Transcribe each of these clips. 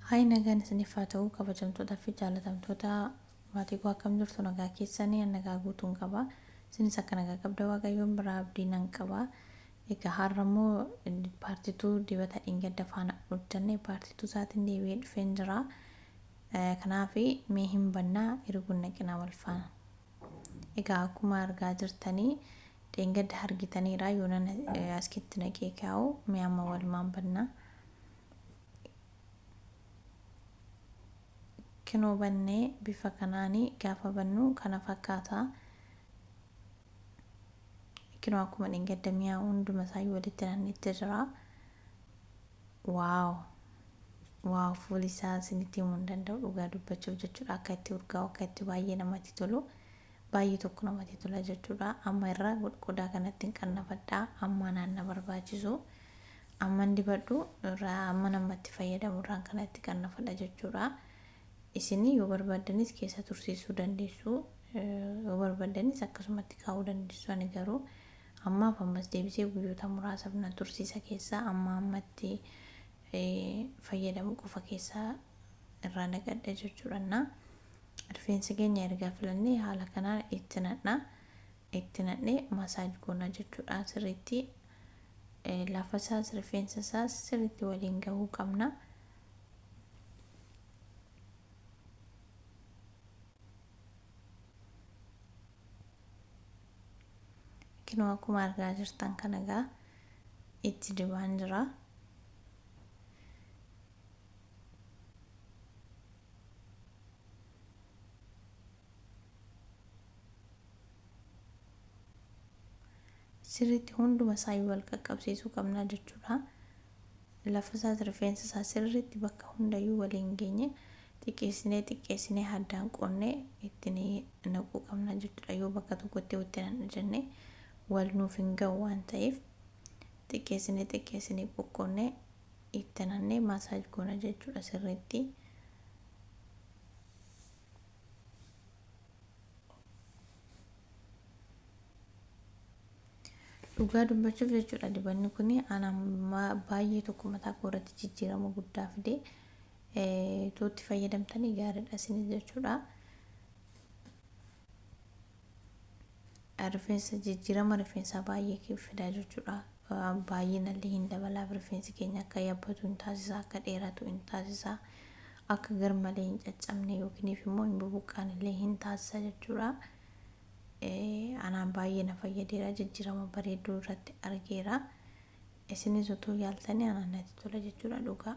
Hayi nagaan isiniif haa ta'u kabajamtootaa fi jaalatamtoota maatii koo akkam jirtu nagaa keessanii an nagaa guutuun qaba. Isinis akka nagaa qabda Waaqayyoon biraa abdii nan qaba. Egaa har'a immoo paartituu dibata dheengadda faana hojjenne paartituu isaatiin deebi'ee dhufeen jira. Kanaaf mee hin bannaa erguun naqinaa wal faana. Egaa akkuma argaa jirtanii dheengadda argitaniira yoonan askitti naqee kaa'u mee amma walumaan bannaa. Kinoo bannee bifa kanaani gaafa bannu kana fakkaata. Kinoo akkuma dheengadda mi'aawu hunduma isaayyuu walitti naannetti jira. Waaw! Waaw fuuli isaa isinitti himuu hin danda'u dhugaa dubbachuuf jechuudha akka itti urgaa'u akka itti baay'ee namatti tolu baay'ee tokko namatti tola jechuudha. Amma irra qodaa kanatti hin qannafadha amma naan na barbaachisu. Amman dibadhu irraa amman amma itti fayyadamu irraan kana itti qannafadha jechuudha. Isin yoo barbaaddanis keessa tursiisuu dandeessu. Yoo barbaaddanis akkasumatti kaa'uu dandeessu. Ani garuu ammaaf ammas deebisee guyyoota muraasaaf na tursiisa keessa amma ammatti fayyadamu qofa keessaa irraa naqadha jechuudha. Na rifeensa keenya erga filannee haala kanaan itti nadha. Itti nadhee masaaj goona jechuudha sirriitti lafa isaas rifeensa isaas sirriitti waliin gahuu qabna. Kinoo akkuma argaa jirtan kana egaa itti dibaan jira. Sirriitti hunduma isaayyuu wal qaqqabsiisuu qabna jechuudha. Lafa isaas rifeensa isaa sirriitti bakka hundayyuu waliin geenye xiqqeessinee xiqqeessinee haddaan qoonnee itti naquu qabna jechuudha. Yoo bakka tokkotti itti nanna jenne wal nuuf hin ga'u waan ta'eef xiqqeessinee xiqqeessinee qoqqoonnee itti nannee maasaaj goona jechuudha sirriitti. Dhugaa dubbachuuf jechuudha dibanni kun ana baay'ee tokko mataa koo irratti jijjiirama guddaa fide tootti fayyadamtanii gaariidha isinis jechuudha. Rifeensa jijjiirama rifeensaa baay'ee fida jechuudha. Baay'inallee hin dabalaaf rifeensi keenya akka yabbatu hin taasisa akka dheeratu hin taasisa akka garmalee hin caccabne yookiin immoo hin bubuqqaanillee hin taasisa jechuudha. Anaan baay'ee na fayyadeera jijjiirama bareedduu irratti argeera. Isinis utuu yaaltanii anaan natti tola jechuudha dhugaa.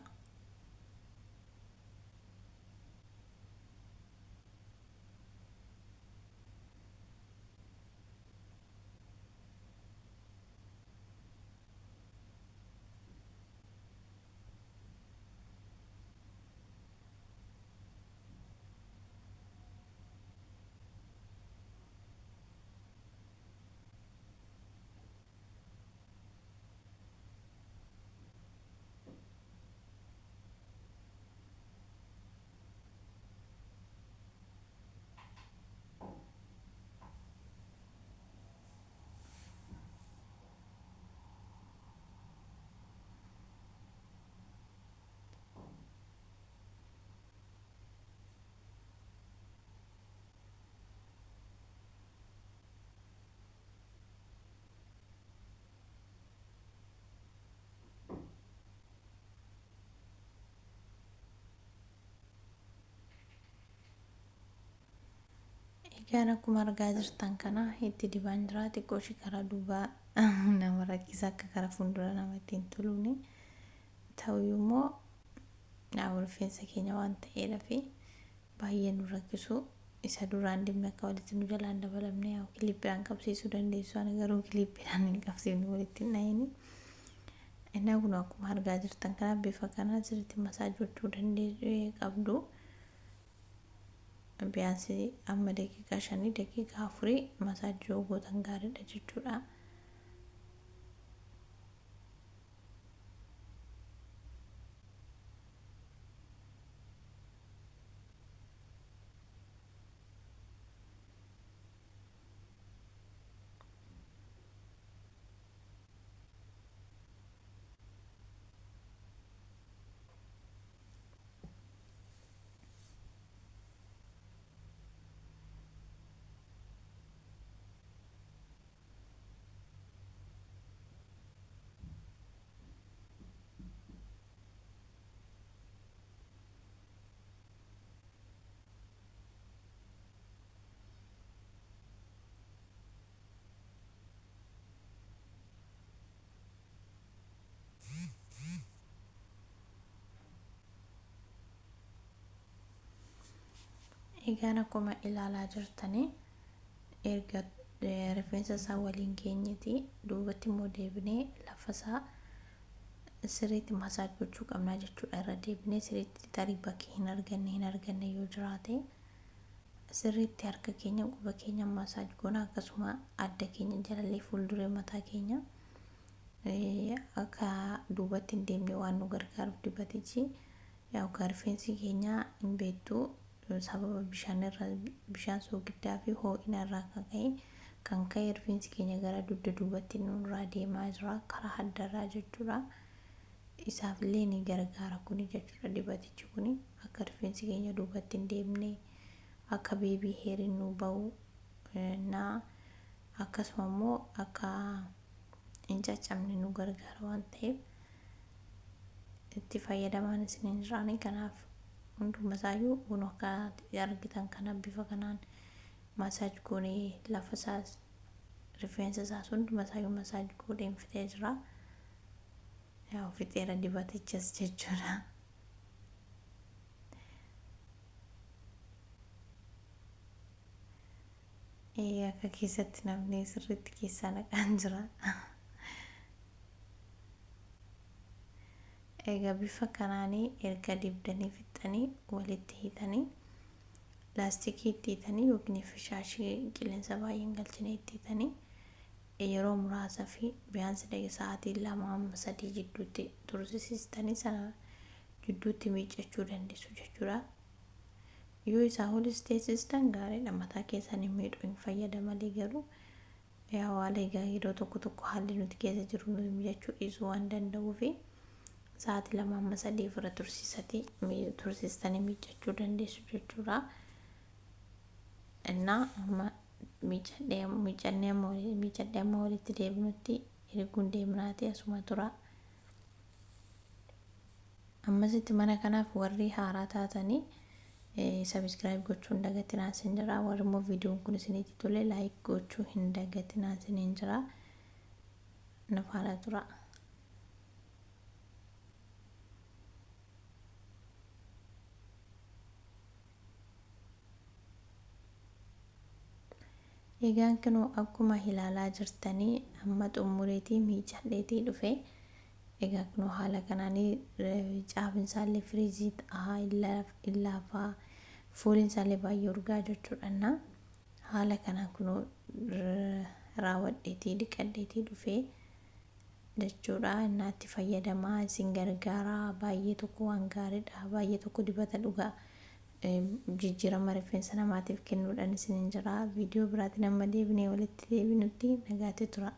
Egaan akkuma argaa jirtan kana itti dibaan jira xiqqoo ishee karaa duubaa nama rakkisa akka karaa fuuldura namatti hin toluuni ta'uyyuu immoo rifeensa keenya waan ta'eedhaaf baay'ee nu rakkisu isa duraan dibne akka walitti nu jalaan dabalamne yaa kiliippiidhaan qabsiisuu dandeessu ani garuu kiliippiidhaan hin qabsiifne walitti hin dhahini. Innaa kun akkuma argaa jirtan kana bifa kana sirriitti masaaj gochuu dandeessu qabdu. Biyaansi amma daqiiqaa shanii daqiiqaa afurii masaaj yoo gootan gaariidha jechuudha. Egaan akkuma ilaalaa jirtanii erga rifeensa isaa waliin geenyeeti duubatti immoo deebinee lafa isaa sirriitti massage gochuu qabnaa jechuudha. Irra deebinee sirriitti tarii bakki hin arganne yoo jiraate sirriitti harka keenya, quba keenya massage goona. Akkasuma adda keenya jalallee, fuulduree mataa keenya akka duubatti hin deemne waan nu gargaaruuf dibatichi. Yaa, rifeensi keenya hin beektu, sababa bishaan irra, bishaan soogiddaa fi ho'ina irraa kan ka'e rifeensi keenya gara dugda duubatti nurraa deemaa jira, karaa addarraa jechuudha. Isaafillee ni gargaara kuni jechuudha. Dibatichi kuni akka rifeensi keenya duubatti hin deemne, akka baby hairiin nu bahu na akkasuma immoo akka hin caccabne nu gargaara waan ta'eef itti fayyadamaan isiniin jiraani. Kanaaf hunduma isaayyuu kun akka argitan kana bifa kanaan massage goonee lafa isaas, rifeensa isaas, hunduma isaayyuu massage godheen fixee jira. Yaa, fixeera dibatichas jechuudha. Akka keessatti namni sirriitti keessaa naqaan jira. Egaa bifa kanaanii erga dibdanii fixxanii walitti hiitanii, laastikii itti hiitanii yookiin shaashii qilleensa baay'ee hin galchine itti hiitanii yeroo muraasa fi biyaansi sa'aatii 2 hamma 3 jidduutti tursiisistanii sana jidduutti miiccachuu dandeessu jechuudha. Yoo isaa olis teessistan gaariidha, mataa keessan hin miidhu, hin fayyada malee. Garuu yaa haala egaa yeroo tokko tokko haalli nuti keessa jiru nu mijachuu dhiisuu waan danda'uufi sa'aatii 2 hamma 3 ofirra tursiistanii miiccachuu dandeessu jechuudha. Innaa amma miiccadhee miiccadhee amma walitti deebinutti erguun deemnaati asuma tura. Ammasitti mana kanaaf warri haaraa taatanii subscribe gochuu hin dagatinaa isin jira. Warri immoo viidiyoon kun isinitti tole like gochuu hin dagatinaa isiniin jira. Na faana tura. Egaan kunoo akkuma ilaalaa jirtanii amma xumureetii miicadheetii dhufe. Egaa kunoo haala kanaanii caafinsaallee frizz ta'aa, illaafaa, fooliinsaallee baay'ee urgaa jechuudha. Haala kanaan kunoo raawwadheetii dhiqadheetii dhufe jechuudha. Innaatti fayyadamaa, isin gargaaraa, baay'ee tokko waan gaariidha. Baay'ee tokko dibata dhugaa jijjiirama rifeensa namaatiif kennuudhaan isiniin jira. Viidiyoo biraatiin amma deebinee walitti deebinutti nagaatti tura.